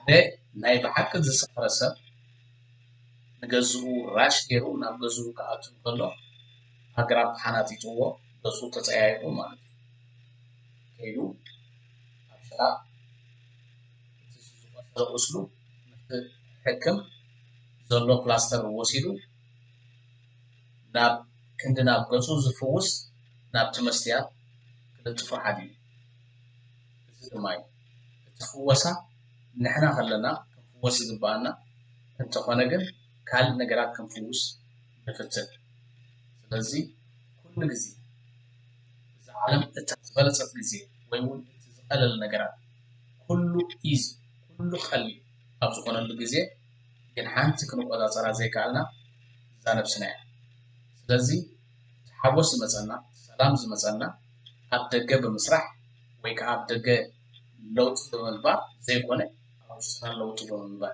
ሓደ ናይ ብሓቂ ዝሰኸረ ሰብ ንገዝኡ ራሽ ገይሩ ናብ ገዝኡ ክኣቱ ከሎ ኣግራብ ሓናጢጥዎ ገጹ ተጸያይቑ ማለት እዩ። ከይዱ ኣብ ሸቓቕ እቲ ዝቆሰለ ቁስሉ ንክሕክም ዘሎ ፕላስተር ወሲዱ ናብ ክንዲ ናብ ገጹ ዝፍውስ ናብቲ መስትያት ክልጥፎ ሓዲኡ። እዚ ድማ እዩ እቲ ፍወሳ ንሕና ከለና ክንፍወስ ዝግባኣና እንተኾነ ግን ካልእ ነገራት ክንፍውስ ንፍትን። ስለዚ ኩሉ ግዜ እዛ ዓለም እታ ዝበለጸት ግዜ ወይ እውን እቲ ዝቐለለ ነገራት ኩሉ ኢዚ ኩሉ ቀሊል ኣብ ዝኾነሉ ግዜ ግን ሓንቲ ክንቆጻጸራ ዘይከኣልና እዛ ነብስና እያ። ስለዚ እቲ ሓጎስ ዝመጸና ሰላም ዝመጸና ኣብ ደገ ብምስራሕ ወይ ከዓ ኣብ ደገ ለውጢ ብምግባር ዘይኮነ ኣብ ውሽጥና ለውጢ ብምግባር